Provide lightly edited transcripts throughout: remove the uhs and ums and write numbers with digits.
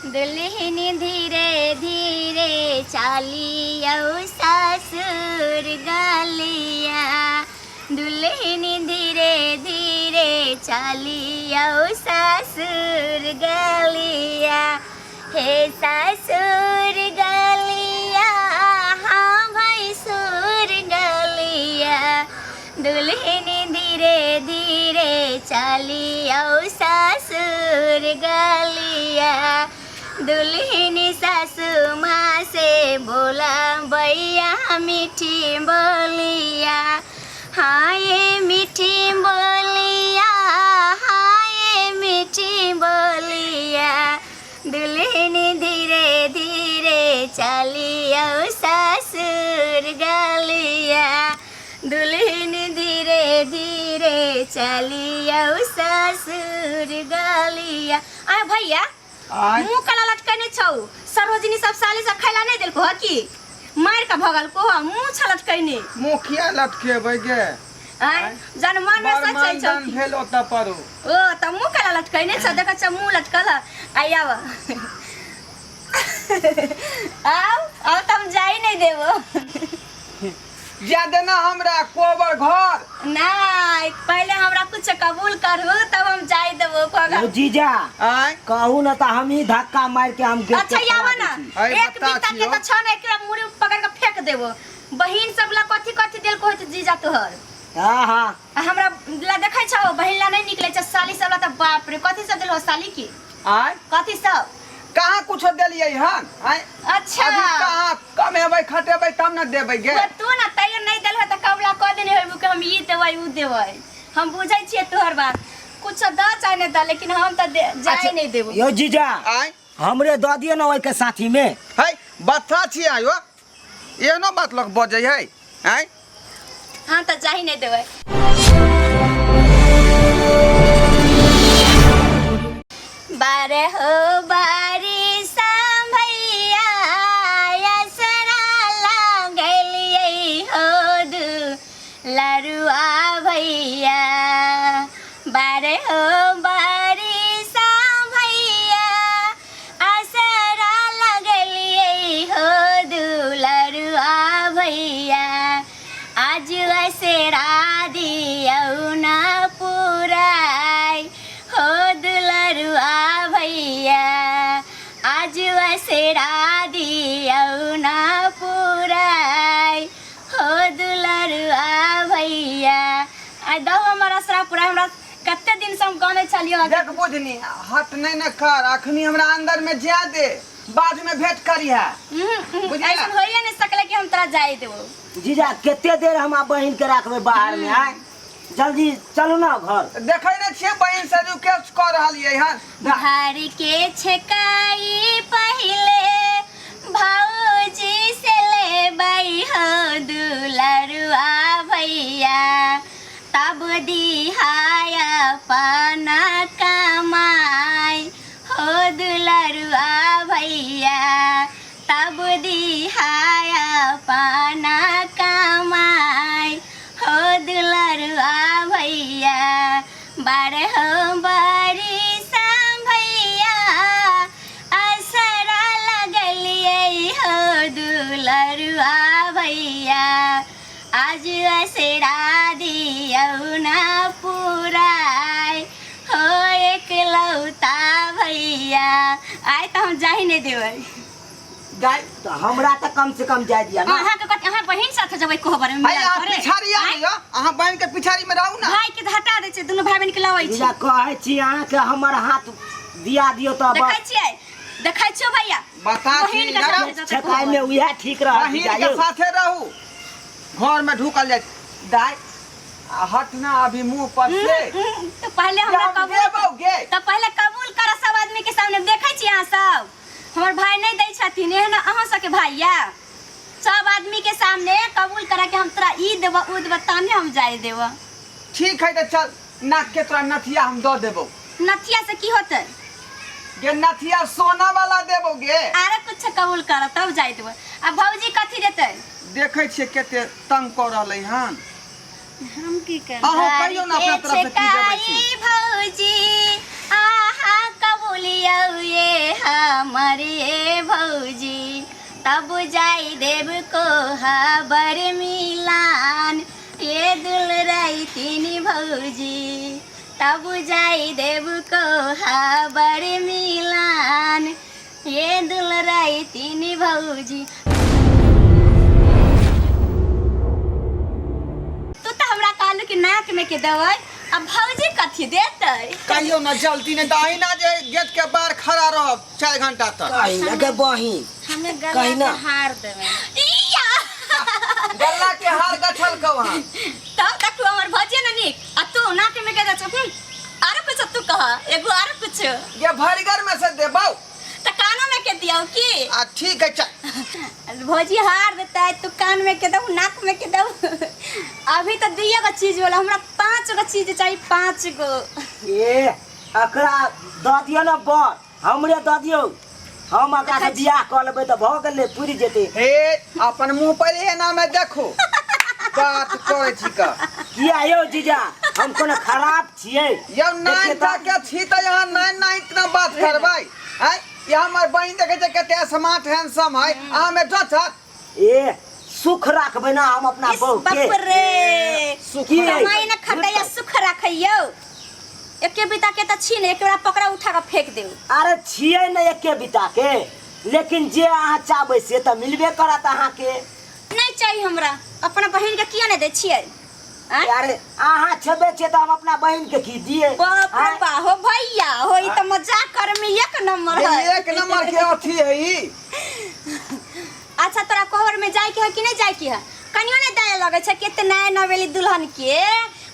दुल्हन धीरे धीरे चालियौ ससुर गलिया, दुल्हन धीरे धीरे चालियौ ससुर गलिया, हे ससुर गलिया, हाँ भैंसुर गलिया, दुल्हन धीरे धीरे चालियौ ससुर गलिया, दुल्हन सासू माँ से बोला भैया मीठी बोलिया, हाँ ये मीठी बोलिया, हाँ ये मीठी बोलिया, दुल्हन धीरे धीरे चलियौ ससुर गलिया, दुल्हन धीरे धीरे चलियौ ससुर गलिया। आ भैया, आय। मुंह काला लटकने छौ, सरोजिनी सब साली सब खैला नहीं देलको ह की मार के भगल को ह मुंह छ लटकने? मुखिया लटकेबै गे। आय, जन मन में बड़ सोचै छौ मानदान की। भेल ओतऽ पर ओ। ओ त मुंह काला लटकने छ, देखै छ मुंह लटकल ह। आइ आब, आउ आउ त हम जाई नहीं देबो। जा देना हमरा कोबर घर। नहीं, पहले हमरा कुछ कबूल करू तब हम जाई देबो कोगर। ओ जीजा। आय। कहू ना त हम ही धक्का मार के हम गेट अच्छा के आवा फड़ा ना। दै छी। अरे एक बता बित्ता के छियौ। तो छ ना, एकरा मुड़ी पकड़ के फेंक देबो। बहिन सब ला कथी कथी देल को होत जीजा तोहर? हाँ हाँ। आ हमरा ला देखै छौ, बहिन ला नहीं निकले छ, साली सब ला त बाप रे कथी सब देल हो साली की? आय। कथी सब? कहाँ कुछो देलियै हन? आय। अच्छा। अभी कहाँ कमेबै खटेबै तब ने देबै गे। ओ तू ना तैयो नहीं देल हो त कबला कह देने होबू कि हम ई देबै ऊ देबै। हम बुझै छियै तोहर बात, कुछ द चाहे नहीं द, लेकिन हम त जाय अच्छा। नहीं देबो। यो जीजा। आय। हमरे द दियो ना ओइके साथी में। है बच्चा छी आयो, एहनो बात लोग बजै है? आय। हाँ त जाही नहीं देबै। बारह बारिश भैया असरा लागलियै हो दू लरुआ भैया, बारह बारिश भैया असरा लगलियै हो दुलरुआ भैया, आज असरा दियौ ना पुराय हो दुलरुआ भैया, आज असरा दियौ ना पुराय हो दुलरुआ भैया। आ दहो हमर असरा पूरा, हमरा कते दिन से हम गाने छलियो। देख बुझनी, हट नहीं न कर, अखनी हमरा अंदर में जा दे, बाद में भेंट करिहा। बुझलियै? ऐसन होइए नहीं सकले कि हम तोरा जाए देबो। जीजा, कते देर हम बहिन के राखबै बाहर में? आय जल्दी चलू ना घर। देखै नहीं छियै बहिन से रिक्वेस्ट कर रहलियै हन। घर के छकाई पहले भौजी से लेबै हो दुलरुआ भैया, तब दिहाय अपन कमाई हो दुलरुआ भैया, तब दिहाय अपन कमाई हो दुलरुआ भैया, बारह बरिस भैया असरा लगलियै हो दुलरुआ भैया, आज असरा दियौ ना पुराय हो एकलौता भैया। आइ तऽ हम जाहि नहि देबै। जाय। तऽ हमरा तऽ कम से कम जाय दिया ना। अहाँ के कथी, अहाँ बहिन साथे जेबै कोहबर में? भाई, अहाँ करे? पिछाड़ी आ लिअ, अहाँ बहिन के पिछाड़ी में रहू ना। भाई के तऽ हटा दै छै, दुनू भाई बहिन के लबै छी। जीजा, कहै छी अहाँके हमर हाथ दिया दियौ तऽ देखै बस। छियै, देखै छियौ भैया, बता छी, बहिन के जरा साथे जेतै छकाइ में कोहबर। उएह ठीक रहत। बहिन जीजा के यौ। साथे रहू, घर में ढुकल जाइ छै। दाइ, आ हट ना अभी मुंह पर से। तो पहले हमरा हम कबूल देबौ गे। तो पहले कबूल कर सब आदमी के सामने। देखै छी अहाँ सब, हमर भाई नहीं दै छथिन, एहन अहाँ सबके भाई या सब आदमी के सामने कबूल करा के हम तोरा ई देबो ऊ देबो तहने हम जाय देबो। ठीक है तऽ चल, नाक के तोरा नथिया हम दऽ देबौ। नथिया से की होतै? गे नथिया सोना वाला देबौ गे। आरे कुछ कबूल कर तब जाय देबो। आ भौजी कथी देतै? देखै छियै कते तंग कऽ रहलै हन। हम की करब? अहूँ कहियौ ने अपना तरफ से की देबै छी। भौजी अहाँ कबूलियौ ये हमर ये भौजी तब जाई देव को हबर मिलान ये दुलराई तीन भौजी तब जाई देव को हबर मिलान ये दुलराई तीन भौजी। तू तऽ हमरा कहलू कि नाक में के देबै, अब भौजी कथी देतै? कहियो ना जल्दी, नहीं तो अहिना जे गेट के बाहर खड़ा रहब 4 घंटा तक। कही ना गे बहिन, हमे गला कही ना। के हार देबै। इया! गल्ला के हार गठल कौ वहाँ। तब देखू हमर भौजी ने नीक आ तू नाक में के दै छौ। आरो कुछ तू कह, एगो आरो कुछ। ये भरिगर में से देबौ। त कानो में के दियौ की? आ ठीक है, चल। भौजी हार देतै, तू कान में के दऊ, नाक में के दऊ। अभी तो दुइये गो चीज होला, हमरा 5 गो चीज चाहिए, 5 गो। ए अकरा दऽ दियौ ने बर, हमरे दऽ दियौ, हम अकरा से बियाह कऽ लेबै तऽ भऽ गेलै, पुरि जेतै। हे अपन मुंह पहिले एना में देखो, बात करै छी का। किया यौ जीजा, हम कोनो खराब छियै? यौ नाइन देखिए तऽ। के छी तऽ यहाँ नाइन नाइन इतना बात करबै आँय? ये हमर बहिन देखै छै कते स्मार्ट हैंडसम है, अहाँ में डचत। ए सुख राखबै ना हम अपना इस बहू के। बाप रे, सुख की? कमाई न खटैया सुख राखैयौ। एके बिता के त छी ने, एक बेरा पकड़ा उठा के फेंक देऊ। अरे छियै ने एके बिता के, लेकिन जे अहाँ चाहबै से तऽ मिलबे करत अहाँके। नहीं चाहिए हमरा, अपना बहिन के किया नहीं दै छियै? आँय? अरे अहाँ छेबे छियै तऽ हम अपना बहिन के की दियै? बाप रे आँय? बा, हो भैया हो, ई त मजाक करे में एक नंबर ये है। एक नंबर के अथी है ई। अच्छा तोरा कोहबर में जाय के है कि नहीं जाय के है? कनियो नहीं दया लगे छै केते नया नवेली दुल्हन के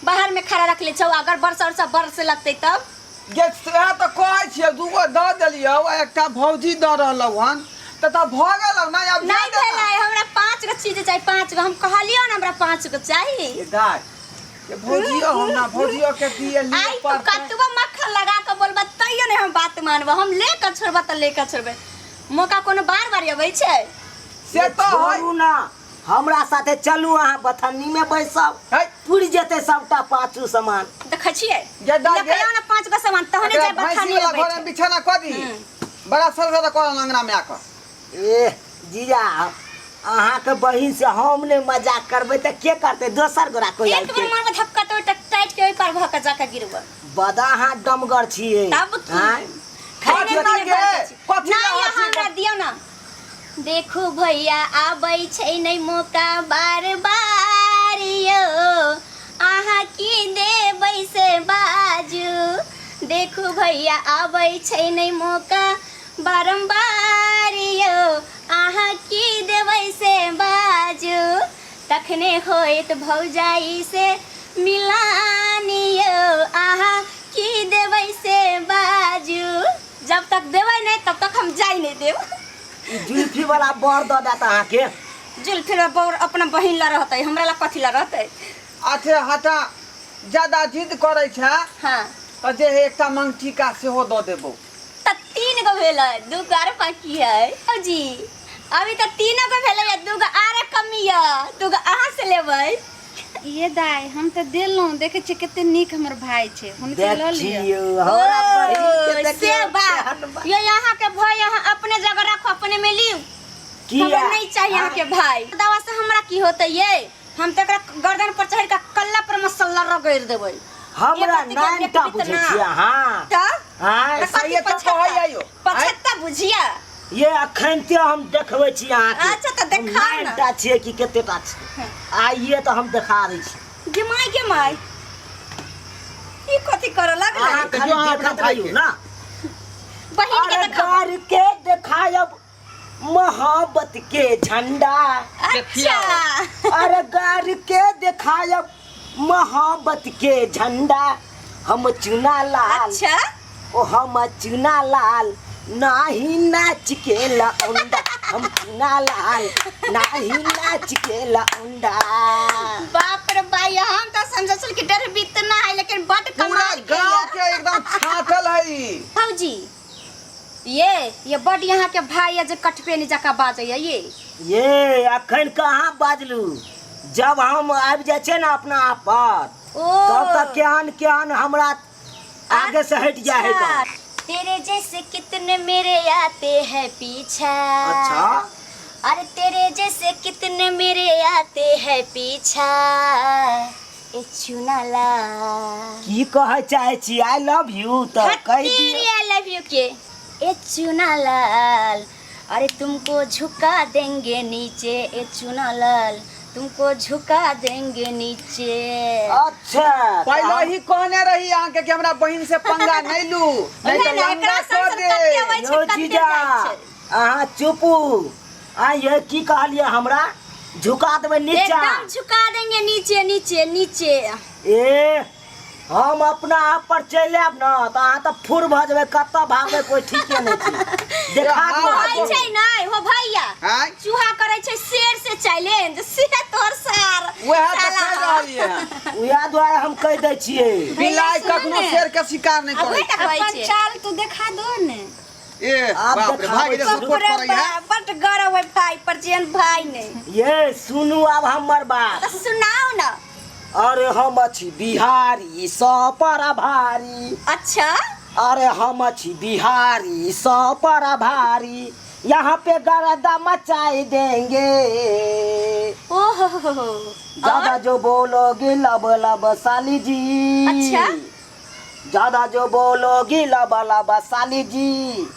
बाहर में खड़ा रखले छौ, अगर बरसा उरसा बरसे लगतै तब? गे सएह तऽ कहै छियै, दूगो दऽ देलियौ आ एकटा भौजी दऽ रहलौ हन तऽ तऽ भऽ गेलौ ने आब। नहीं जाय दे ना। भेलै, हमरा 5 गो चीज चाही, 5 गो। हम कहलियौ ने हमरा 5 गो चाही। ये दाय, ये भौजियो हम ना भौजियो के दिए लिए आई तू पड़तै। कतबो मक्खन लगा के बोलबा तैयो नहीं हम बात मानबो, हम ले के छोड़बा तऽ ले के छोड़बै। मौका कोनो बार बार अबै छै। से तऽ है। छोड़ू ना, हमरा साथे चलू, अहाँ बथन्नी में बैसब, है। पुरि जेतै सबटा पाँचू सामान। देखै छियै? गे दाय, लऽ के गे। आउ ने 5 गो सामान तहने एकरा जाय भैंसी बथानी वाला में घर में बैठे। बिछाना कऽ दी, बड़ा सरसरा करल अंगना में आकर। ए जीजा, अहाँके बहिन से हम नहि मजाक करबै तऽ के करतै? दोसर गोरा कोइ एक आबि बेर के? मारबो धक्का तो टाइट के ओहि पार भऽ के जाके गिरबो। बड़ा अहाँ दमगर छियै। तब की? आँय? खाने कथी पीने गे? बड़ छी। कथी ना ला यो हँसी? हमरा दियौ ना। देखू भैया आबै छै नै मौका बार बार यौ, अहाँ की देबै से बाजू। देखू भैया आबै छै नै मौका बारम्बार यौ, अहाँ की देबै से बाजू। तखने होयत भौजाई से मिलान यौ, अहाँ की देबै से बाजू। जब तक देबै नहीं तब तक हम जाई नहीं देब। ई जुल्फी वाला बर दऽ देत अहाँके। जुल्फी वाला बर अपना बहिन ला रहतै, हमरा ला कथी ला रहतै? अच्छे हटा, ज्यादा जिद करै छै। हाँ। तऽ जे है एकटा मंगटीका सेहो दऽ देबौ। तऽ 3 गो भेलै, 2 गो आर बाकी है। जी अभी तऽ 3 गो भेलै, 2 गो आर कमी यऽ, 2 गो अहाँ से लेबै। ये दाय, हम तऽ देलहुँ, देखै छियै कते नीक हमर भाय छै, हुनके लऽ लिअ। देखियौ हमरा बहिन के ओ, देखियौ से बात। केहन बा- ये यहाँ के भाई अहाँ अपने जगह रखो, अपने में लिउ। किया? हमरा नहीं चाहिए अहाँ के भाई। दवा से हमरा की होतै ये? हम तऽ एकरा गर्दन पर चढ़ि कऽ कल्ला पर मसल्ला रगड़ि देबै। हमरा एक रत्ती के नाइन टा देखबी तऽ बुझै ना। छियै अहाँ? तऽ? आँय? तऽ कथी सहिए तऽ 75? कहै आइयो। 75 बुझिया। ये अखन ते हम देखबै छी अहाँके। अच्छा, तऽ हम देखाउ नाइन ने। टा छियै कि कते टा छियै, आइए तऽ हम देखा दै छी। गे माय, गे माय, ई कथी करऽ लगलै? अहाँ खाली देखियौ अहाँ अपना देखैत भाई रहियौ के। ना। बहिन के अरे देखब। गार के देखायब मोहब्बत के झंडा। अच्छा। अरे गार के देखायब मोहब्बत के झंडा, हम चुना लाल। अच्छा। ओ हम चुना लाल नाही नाच के लौंडा, हम चुना लाल नाही नाच के लौंडा। बाप रे भाई, हम तो समझे छल कि डर बीतना है, लेकिन बड पूरा कमाल के गांव ये। के एकदम छाटल है ई। भौजी ये बड यहाँ के भाई है जे कटपेनी जका बाजै है ये। ये अखन कहाँ बाजलू, जब हम आबि जाइ छियै ने अपना आप पर ओ। तब तक केहन केहन हमरा आगे से हटि जाइ है। अच्छा। तेरे जैसे कितने मेरे आते हैं पीछा। अच्छा। अरे तेरे जैसे कितने मेरे आते हैं पीछा, ए चुना लाल। की कहै चाहै छी? I love you तऽ कहि दियौ। तेरी I love you के। ए चुना लाल, अरे तुमको झुका देंगे नीचे, ए चुना लाल तुमको झुका देंगे नीचे। अच्छा। पहले ही कहने रही अहाँके कि हमरा बहिन से पंगा नहीं लू, नहीं तो नहि, नहि, लंगा एकरा कऽ संग दे। कते अबै छै, यौ कते जीजा, जाइ छै। अहाँ चुपू। आ ये की कहलियै हमरा? झुका देबै नीचा। एकदम झुका देंगे नीचे नीचे नीचे। ए हम अपना आप पर चलि आयब ने तऽ अहाँ तऽ फुर भऽ जेबै, कतऽ भागबै कोइ ठीके नहि छै। देखा दियौ। कहै छै नहि हो भैया, आँय? चूहा करै छै शेर से चैलेंज, से तोहर सार। वएह तऽ साला। कहि रहलियै हँ। उएह दुआरे हम कहि दै छियै। बिलाइ सुनू कखनो ने। शेर के शिकार नहि आ करै वएह छै। तऽ कहै अपन छै। चाल तू देखा दो ने। ए आब बाप रे, देखाबै भाग छी। सपोर्ट बाप रे करै है। बाप, बड गौरव है भाई पर, जेहन भाई नहि। ये सुनू आब हमर बात। तऽ सुनाउ ने। अरे हम अछि बिहारी सौ पर भारी। अच्छा। अरे हम अछि बिहारी सौ पर भारी, यहाँ पे गर्दा मचाई देंगे। ओहो हो हो। ज्यादा जो बोलोगी लब लब साली जी। अच्छा। ज्यादा जो बोलोगी लब लब साली जी,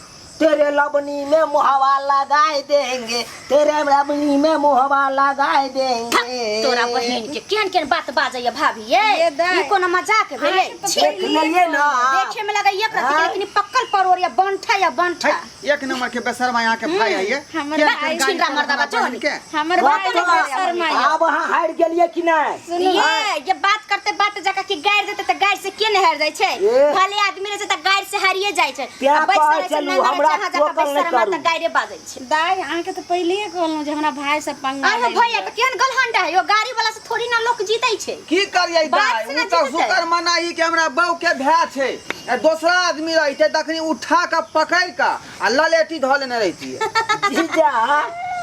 तेरे लबनी में मुहवा लगाए देंगे, तेरे लबनी में मुहवा लगाए देंगे। तोरा बहिन के केहन केहन बात बाजैया भाभी ये। ये दाइ। ई कोनो मजाक भेलै? अहाँके तऽ छी। देख लेलियै ना। देखे में लगैया एक रत्ती हाँ। लेकिन पक्कल परोड़ या बंठा या बंठा। है, एक नंबर के बेशर्मा यहाँ के भाई है ये। हमर केहन भाई केहन गाली छिनरा करत मर्दाबा हमरा बहिन जोन। के। हमर बात भाई तो बेशर्मा यऽ। आब अहाँ हारि गेलियै कि नहि? सुनू। ये बात करते बात जका कि गारि देते तऽ गारि से के नहि हारि जाइ छै? ए। भले आदमी रहै छै तऽ गारि से हारिए जाइ छै। तें आ बैस कहै रहै छै, छलहुँ, नंगा रहै हमरा छै, अहाँ जकाँ टोकल नहि बैस करू। तऽ गारिए बाजै छै। दाइ अहाँके तऽ पहिलेहे कहलहुँ जे हमरा भाई से पंगा अरे नहि भैया लिअ। तऽ केहन गलहंडा है यो, गाड़ी वाला से थोड़ी ना लोक जीतै छै। की करियै बात दाइ, से ओ ना तऽ जीततै। शुकर मनाही कि हमरा बहू के भाय छै, आ दोसरा आदमी रहितै तखनी उठा कऽ पकड़ि कऽ आ ललेटी धऽ लेने रहितियै। जीजा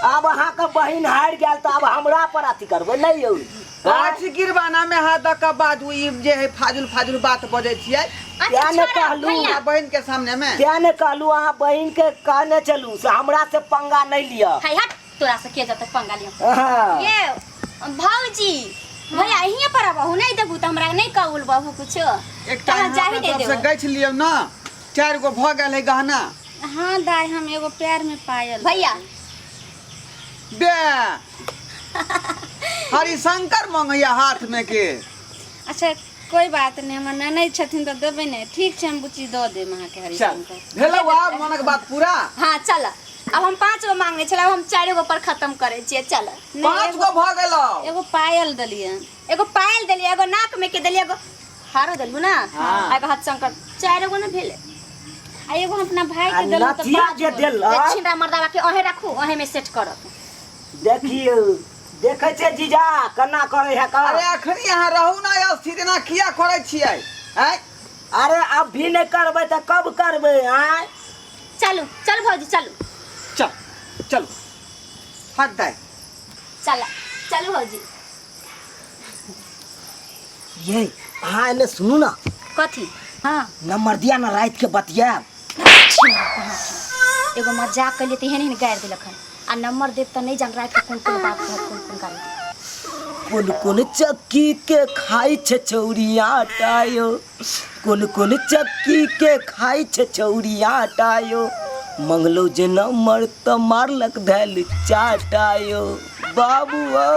आब अहाँके बहिन हारि गेल तऽ आब हमरा पर अथी करबै नहि यौ? आज गिरबाना में हाथ दऽ कऽ बाजू, ई जे है फाजुल फाजुल बात बजै छियै। अच्छा तें ने छोड़ो, कहलहुँ। भैया। हमरा बहिन के सामने में। तें ने कहलहुँ अहाँ बहिन के कहने चलू से हमरा से पंगा नहि लिअ। हाय हट, तोरा से के जतै पंगा लिअ। हाँ। ये भौजी भैया यहीं पर आबहु, नहीं देबू तऽ हमरा नहीं कबूल बहू कुछो। एकटा तहाँ अहाँ जाही अपना दे तरफ से देबो। गछि लियौ ने, 4 गो भऽ गेल है गहना। हाँ दाइ हम एगो पैर में पायल। भैया बे हरिशंकर मंगैया हाथ में के। अच्छा कोई बात नहीं, हमर ननैद छथिन तऽ देबै ने। ठीक छै, हम बुच्ची दऽ देब अहाँके चल हरिशंकर। भेलौ आब मनक बात पूरा। हाँ चल, अब हम 5 गो मांगने छलै, अब हम 4 गो पर खत्म करै छियै। चल नहि, 5 गो भऽ गेलौ। एगो पायल देलियै। एगो पायल देलियै, एगो नाक में के देलियै, एगो हारो देलू ना। हाँ। एगो हथशंकर, 4 गो ने भेलै। आ एगो हम अपना भाई आ के देलहुँ तऽ नथिया 5 जे गो। देलक छिनरा मर्दाबा के अहें राखू, अहें में सेट करत। देखियौ देखै छै जीजा केना करै है का। अरे अखनी अहाँ रहू ना स्थिर, एना किया करै छियै? आँय? अरे अब भी नहि करबै तऽ कब करबै? आँय? चलू चलू भौजी चलू। चल चलू हट दाइ। चल चलू भौजी। ये अहाँ एने सुनू ना। कथी? हाँ नंबर दिया ना, रात के बतियाब। एगो मजाक कलियै तऽ एहन एहन गारि देलक हन, आ नंबर देब तऽ नहि जान राति के कोन कोन बात कहत, कोन कोन गारि देत। कोन कोन चक्की के खाइ छै छौरी आटा यो, कोन कोन चक्की के खाइ छै छौरी आटा यो, मंगलो जे नंबर तऽ मारलक धैल चाटा यो बाबू ओ।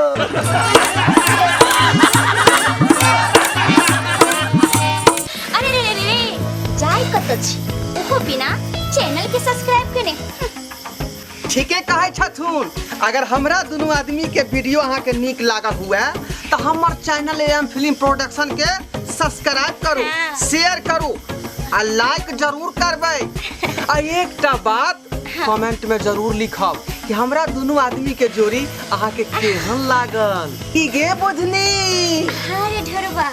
अरे रे रे रे, जाय कतऽ छी ओहो बिना चैनल के सब्सक्राइब केने। ठीके कहै छथुन, अगर हमरा दुनू आदमी के वीडियो अहाँ के नीक लागल हुए तऽ हमर चैनल एम फिल्म प्रोडक्शन के सब्सक्राइब करू, हाँ। शेयर करू आ लाइक जरूर करबै। आ एकटा बात कमेंट में जरूर लिखब कि हमरा दुनू आदमी के जोड़ी अहाँ के केहन लागल। की गे बुझनी? अरे ढेरवा।